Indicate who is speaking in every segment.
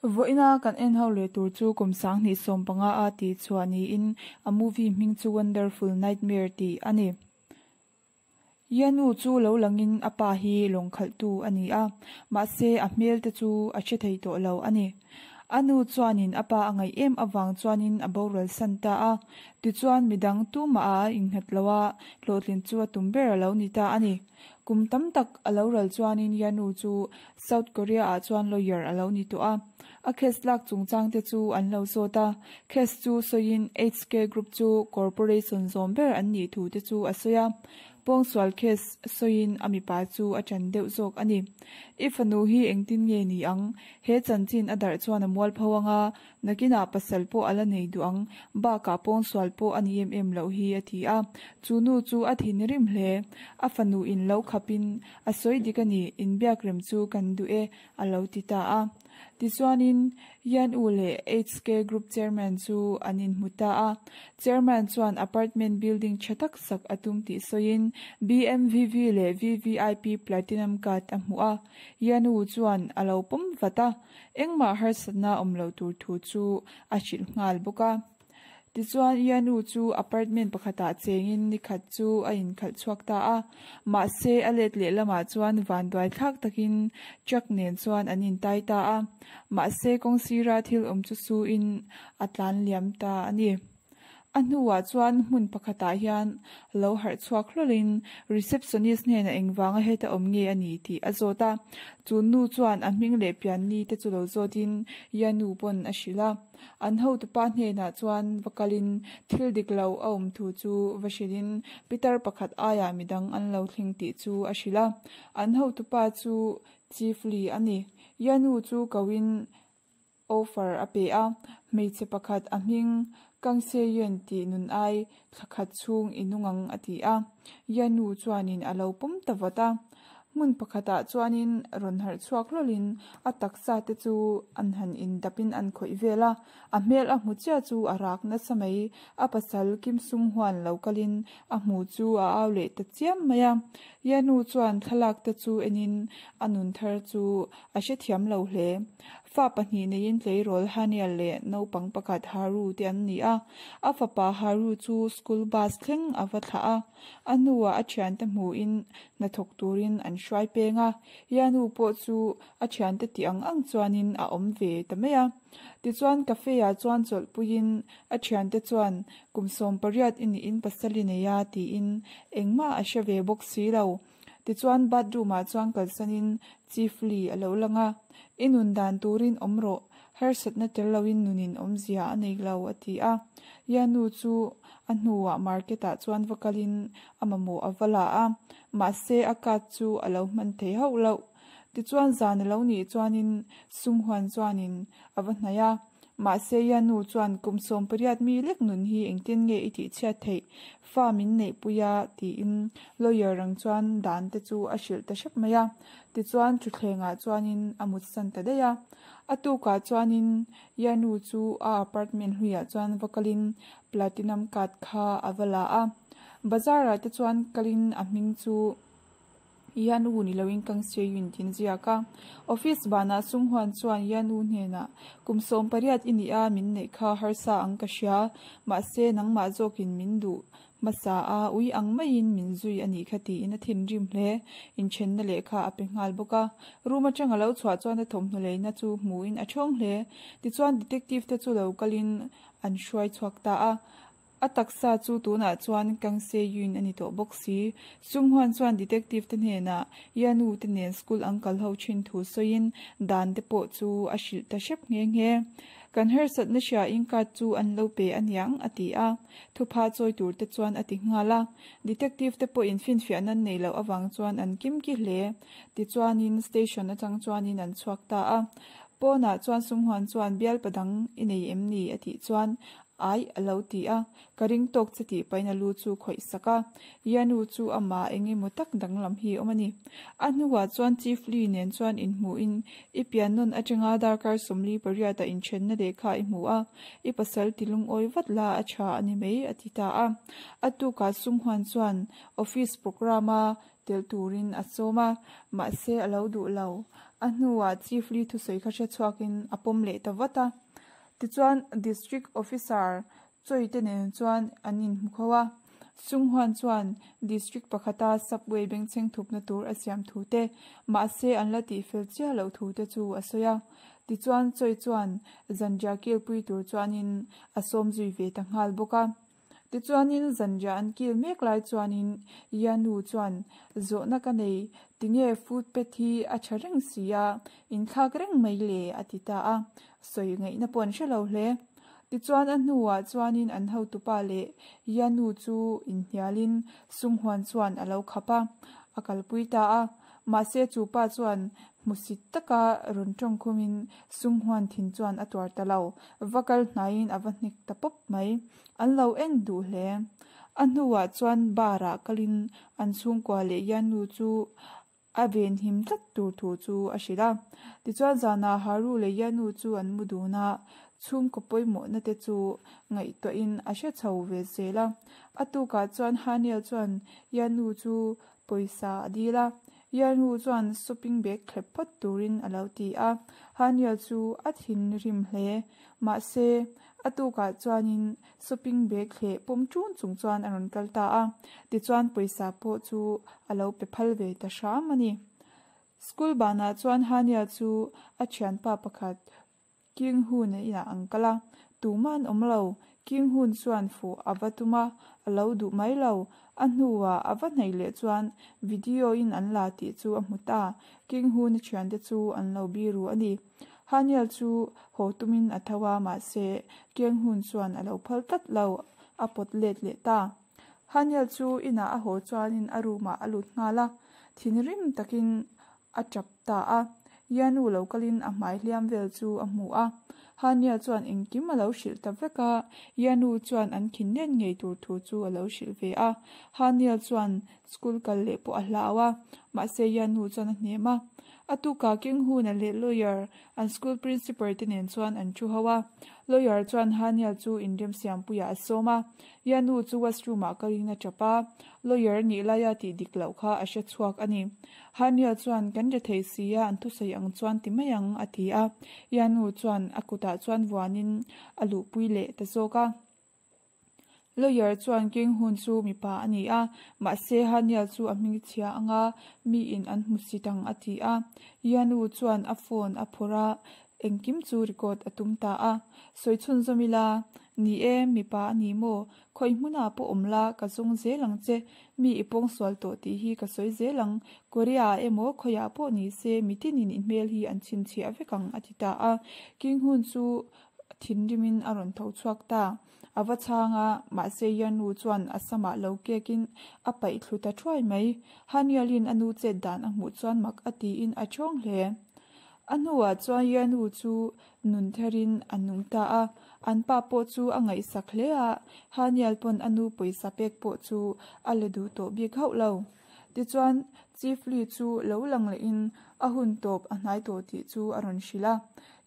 Speaker 1: Vawiina kan en ho leh tur chu kum 2015 a tih chhuah niin a movie hming chu Wonderful Nightmare tih a ni. Yanu chu lo langin a pa hi lawng khalhtu a ni a, mahse a hmel te chu a hre thei tawh lo a ni. A nu chuanin a pa a ngaih em avang chuanin a boral san ta a, tichuan midang tumah a innghat lo a, hlawhtlin chu a tum ber a lo ni ta a ni. Kum tam tak a lo ral chuanin Yanu chu South Korea ah chuan lawyer a lo ni tawh a, a case lak chungchang te chu an lo zawt a, case chu sawiin HK Group chu corporation zawm ber an nih thu te chu a sawi a, pawngsual case sawiin a mipa chu a ṭan deuh zawk a ni. I fanu hi engtin nge ni ang? He chanchin a darh chuan a mualpho ang a, nakinah pasal pawh a la nei duh ang, bakah pawngsual pawh a ni em em loh hi a ti a, chu nu chu a thinrim hle. A fanu in lo khapin A sawi dik a ni, inbiak rem chu kan duh e, a lo ti ta a. Tichuanin, Yan U leh HK Group Chairman chu an inhmu ta a. Chairman chuan apartment building tha tak sak a tum tih sawiin BMVV leh VVIP Platinum Card a hmuh a. Yan U chuan a lo pawm vat a, engmah harsatna awm lo tur thu chu a hrilh nghal bawk a. Tichuan, Ianu chu apartment pakhatah chengin nikhat chu a inkhalh chhuak ta a. Mahse, a let leh lamah chuan vanduai thlak takin truck nen chuan an intai ta a. Mahse, kawng sira thil awm chu suin a tlan liam ta a ni. A hnuah chuan hmun pakhatah hian lo harh chhuak hlawlin receptionist hnenah engvanga heta awm nge a ni tih a zawt a. Chu nu chuan a hming leh pianni te chu lo zawtin Ianu pawn a hrilh a. An hotupa hnenah chuan va kalin thil dik lo a awm thu chu va hrilhin pitar pakhat aiah midang an lo thleng tih chu a hrilh a. An hotupa chu Chief Lee a ni. Yanu chu koin offer a pe a, hmeichhe pakhat a hming Kang Se-yeon tih nun ai thla khat chhung i nung ang a ti a. Yanu chuanin a lo pawm ta vat a. Hmun pakhatah chuanin rawn harh chhuak hlawlhin a taksa te chu an han indapin an khawih vel a, a hmel a hmu chiah chu a rak nasa mai. A pasal Kim Sung Huan lo kalin a hmu chu a au leh ta chiam mai a. Yanu chuan thlalak te chu enin a nun thar chu a hrethiam lo hle. Fa pahnih neiin tleirawl Haniel leh naupang pakhat Haru te an ni a. A fapa Haru chu school bus thleng a va thlah a. A hnuah a thiante hmuhin hnathawk turin an hruai peng a, Yanu pawh chu a thiante tih ang ang chuanin a awm ve ta mai a. Tichuan cafe ah chuan chawlhpuiin a thiante chuan kum 18 i niin pasal i nei a tiin engmah a hre ve bawk si lo. Tichuan bathroom ah chuan kalsanin Chief Lee a lo lang a, I nun dan turin awm rawh, harsatna tel loin nunin awmzia a nei lo a ti a. Yanu chu a hnuah market ah chuan va kalin a mamawh a va la a, mahse a card chu a lo hman thei hauh loh. Tichuan zan a lo nih chuanin Sunghuan chuanin a va hnaih a, mahse Yanu chuan kum 18 mi lek nun hi engtin nge i tihchhiat theih, fa min neihpui a tiin lawyer ang chuan dan te chu a hrilh ta hrep mai a. Tichuan thutthlengah chuanin a mutsan ta daih a. A tukah chuanin Yanu chu a apartment hluiah chuan va kalin Platinum card kha a va la a. Bazar ah te chuan kalin a hming chu Yanu ni loin Kang Seyun tiin ziak a. Office banah Sunghuan chuan Yanu hnenah, Kum 18 i nih a, min neih kha harsa ang ka hria. Mahse nangmah zawkin min duh hmasa a, ui ang maiin min zui a nih kha tiin a thinrim hle. Inthenna lehkha a pe nghal bawk a. Room atang a lo chhuah chuan a thawmhnaw leina chu hmuin a thawng hle. Tichuan detective te chu lo kalin an hruai chhuak ta a. A taksa chu tunah chuan Kang Se Yun a ni tawh bawk si. Sunghuan chuan detective te hnenah Yanu te nen school an kal ho thin thu sawiin dan te pawh chu a hrilh ta hrep nghe nghe. Kan harsatna hriain card chu an lo pe aniang a ti a. Thupha chawi tur te chuan a ti nghal a. Detective te pawhin finfiahna an neih loh avang chuan an kimki hle. Tichuanin station atang chuanin an chhuak ta a. Pawnah chuan Sunghuan chuan bialpa dang i nei em ni a tih chuan Aih a lo ti a, ka ring tawk che tih pahin a lu chu khawih sak a. Yanu chu amah eng emaw tak danglam hi a awm a ni. A hnuah chuan Chief Lee nen chuan inhmuhin i pian nawn atanga darkar 48 ah inthenna lehkha i hmu a, i pasal ti lungawi vat la a tha a ni mai a ti ta a. A tukah Sunghuan chuan office programme a tel turin a sawm a, mahse a lo duh lo. A hnuah Chief Lee thusawi kha hrechhuakin a pawm leh ta vat a. Tichuan District Officer Choi te nen chuan an inhmu kho a. Sunghuan chuan District pakhata subway bengchheng thupna tur a siam thu te, mahse an la tihfel chiah loh thu te chu a sawi a. Tichuan Choi chuan zanriah kilpui tur chuanin a sawm zui ve ta nghal bawk a. Tichuanin zanriah an kil mek lai chuanin Yanu chuan zawhna ka nei, tinge food pet hi a tha reng si a, inthlak reng mai le a ti ta a, sawi ngaihna pawh an hre lo hle. Tichuan a hnuah chuanin an hotupa leh Yanu chu inhnialin Sunghuan chuan a lo khap a, a kalpui ta a. Mahse chu pa chuan hmusit taka rawn tawngkhumin Sunghuan thin chuan a tuar ta lo, va kal hnaiin a va hnek ta pawp mai. An lo en duh hle. A hnuah chuan bar ah kalin an chhungkua leh Yanu chu a venhim tlat tur thu chu a hrilh a. Tichuan zanah Haru leh Yanu chu an mu dun a, chhungkaw pawimawhna te chu ngaihtuahin a hre chho ve zel a. A tukah chuan Haniel chuan Yanu chu pawisa a dil a, Yanu chuan shopping bag thlep phawt turin a lo ti a. Haniel chu a thinrim hle. Mahse, a tukah chuanin shopping bag thleh pawm ṭun chung chuan a rawn kal ta a, tichuan pawisa pawh chu a lo pe phal ve ta hram a ni. School banah chuan Hania chu a thianpa pakhat King Hun-a inah an kal a, tumah an awm lo. King Hun chuan fuh a va tum a, a lo duh mai lo. A hnuah a va hnaih leh chuan video-in an la tih chu a hmu ta. King Hun-a thiante chu an lo biru a ni. Haniel chu haw tumin a tho a, mahse Keng Hun chuan a lo phal tlat lo, a pawt let leh ta. Haniel chu inah a haw chuanin a room ah a lut nghal a, thinrim takin a tap ta a. Yanu lo kalin a hmai hliam vel chu a hmu a. Haniel chuan engkim a lo hrilh ta vek a, Yanu chuan an khin nen ngei tur thu chu a lo hrilh ve a. Haniel chuan school kal leh pawh a hlau a, mahse Yanu chuan a hnem a. A tukah King Hun-a leh lawyer, an school principal te nen chuan an thu ho a. Lawyer chuan Haniel chu inremsiampuiah a sawm a. Yanu chu washroom-ah kalin a tap a, lawyer nih laia tih dik loh kha a hre chhuak a ni. Haniel chuan, Kan ri thei si a, an thusawi ang chuan ti mai ang, a ti a. Yanu chuan a kutah chuan vuanin a luhpui leh ta zawk a. Lawyer chuan King Hun chu mipa a ni a, mahse Haniel chu a hmingchhia anga miin an hmu si tang a ti a. Yanu chuan a phone a phawrh a, engkim chu record a tum ta a. Sawi chhunzawm ila, Ni e, mipa a ni maw? Khawi hmunah pawh awm la, ka zawng zel ang che. Mi i pawngsual tawh tih hi ka sawi zel ang. Korea ah emaw khawiah pawh ni se mitinin i hmel hi an chhinchhiah vek ang a ti ta a. King Hun chu thinrimin a rawn tho chhuak ta. A va chhang a, mahse Yanu chuan a samah lo kekin a paih thlu ta thuai mai. Hanielin a nu chet dan a hmuh chuan mak a tiin a thawng hle. A hnuah chuan Yanu chu nun therin a nung ta a, an pa pawh chu a ngaihsak hle a, Haniel pawn a nu pawisa pek pawh chu a la duh tawh bik hauh lo. Tichuan, Chief Lee chu lo lang lehin a hun tawp a hnai tawh tih chu a rawn hrilh a.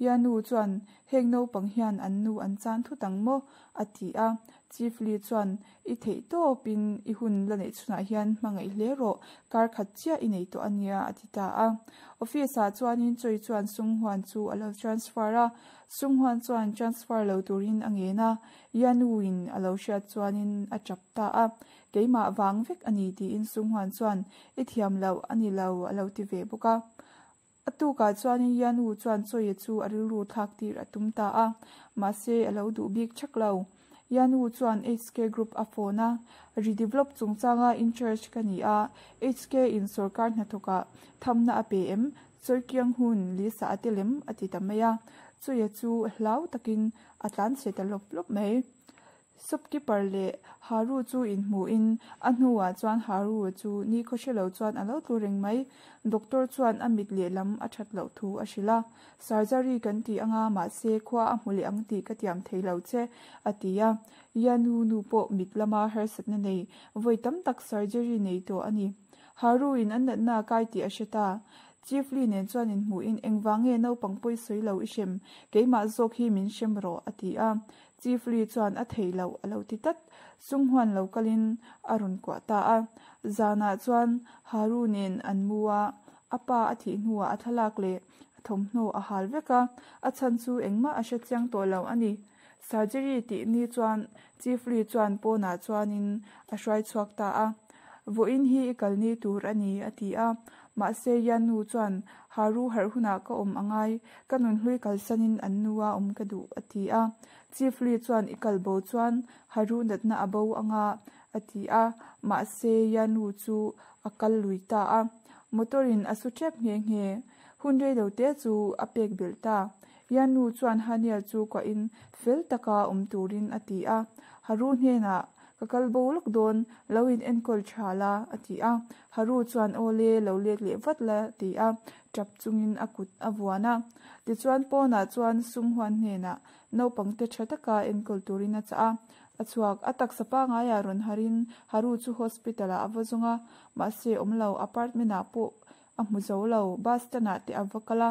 Speaker 1: Yanu chuan Heng naupang hian an nu an chan thut ang maw? a ti a. Chief Lee chuan, I theih tawpin i hun la neih chhunah hian hmangaih hle rawh, kar khat chiah i nei tawh a nia, a ti ta a. Office ah chuanin Choi chuan Sung Hwan chu a lo transfer a. Sung Hwan chuan transfer lo turin a ngen a, Yanu in a lo hriat chuanin a tap ta a. Keimah vang vek a ni tiin Sung Hwan chuan, I thiam loh a ni lo, a lo ti ve bawk a. A tukah chuanin Yanu chuan Chawia chu a rilru thlak tir a tum ta a, mahse a lo duh bik thak lo. Yanu chuan HK Group a phone a, Redevelop chungchanga in charge ka ni a, HK in sawrkar hnathawkah thamna a pe em? Chawi kiang hun Lisa a tel em? a ti ta mai a. Chawia chu hlau takin a tlanchhe ta lawp lawp mai. Shopkeeper leh Haru chu inhmuhin a hnuah chuan Haru chu nikhaw hre lo chuan a lo tlu reng mai. Doctor chuan a mit lehlam a that loh thu a hrilh a. Surgery kan ti anga mahse khua a hmu leh ang tih ka tiam thei lo che, a ti a. Yanu nu pawh mit lama harsatna nei vawi tam tak surgery nei tawh a ni. Haru in a natna a kai tih a hre ta. Chief Lee nen chuan inhmuhin engvang nge naupang pawi sawi lo i hrem, keimah zawk hi min hrem rawh, a ti a. Chief Lee chuan a theih loh a lo ti tlat. Sunghuan lo kalin a rawn kuah ta a. Zanah chuan Haru nen an mu a, A pa a thih hnuah a thlalak leh a thawmhnaw a hal vek a, a chhan chu engmah a hrechiang tawh lo a ni. Surgery tih ni chuan Chief Lee chuan pawnah chuanin a hruai chhuak ta a. Vawiin hi i kal ni tur a ni, a ti a. Mahse Yannu chuan, Haru harh hunah ka awm a ngai, ka nunhlui kalsanin an nu a awm ka duh, a ti a. Chief Lee chuan, I kal bo chuan Haru natna a bo anga, a ti a. Mahse Yannu chu a kal lui ta a. Motor in a su tep nghe nghe. Hun rei lo te chu a pek belh ta. Yannu chuan Haniel chu kuahin fel taka awm turin a ti a. Haru hnenah, Ka kal bo lawk dawn, lo in enkawl tha la, a ti a. Haru chuan, Aw le, lo let leh vat la, a ti a. Tap chungin a kut a vuan a. Tichuan pawnah chuan Sunghuan hnenah naupangte tha taka enkawl turin a chah a. A chhuak, a taksa pangaiah rawn harin Haru chu hospital ah a va zawng a, mahse awm lo, apartment ah pawh a hmu zo lo, bus stand ah te a va kal a.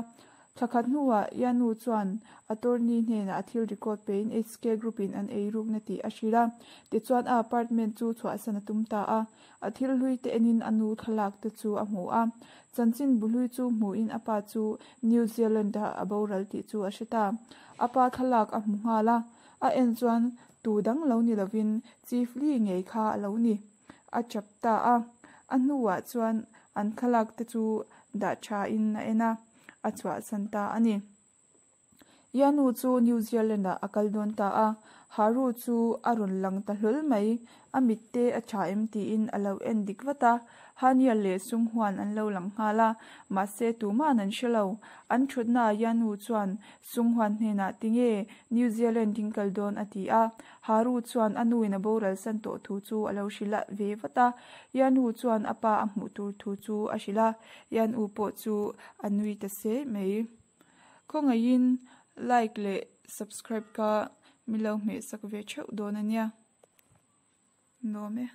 Speaker 1: Thla khat hnuah Yanu chuan attorney hnenah a thil record pein HK Group in an ei rukna tih a hrilh a, tichuan a apartment chu chhuahsan a tum ta a. A thil hlui te enin a nu thlalak te chu a hmu a. Chanchin bu hlui chu hmuin a pa chu New Zealand ah a boral tih chu a hre ta. A pa thlalak a hmu nghal a, a en chuan tu dang lo ni lovin Chief Lee ngei kha a lo ni. A chap ta a. A hnuah chuan an thlalak te chu dah tha in a en a, a chhuahsan ta a ni. Yanu chu New Zealand ah a kal dawn ta a, Haru chu a rawn lang ta hlawl mai. A mit te a tha em tiin a lo en dik vat a, Haniel leh Sunghuan an lo lang nghal a, mahse tuma'n an hre lo. An thutnaah Yanu chuan Sunghuan hnenah tinge New Zealand in kal dawn a ti a, Haru chuan a nuin a boral san tawh thu chu a lo hrilh a ve vat a, Yanu chuan a pa a hmuh tur thu chu a hrilh a, Yanu pawh chu a nui ta se mai. Khawngaihin like leh subscribe kha min lo hmehsak ve theuh dawn a nia. Nuam e.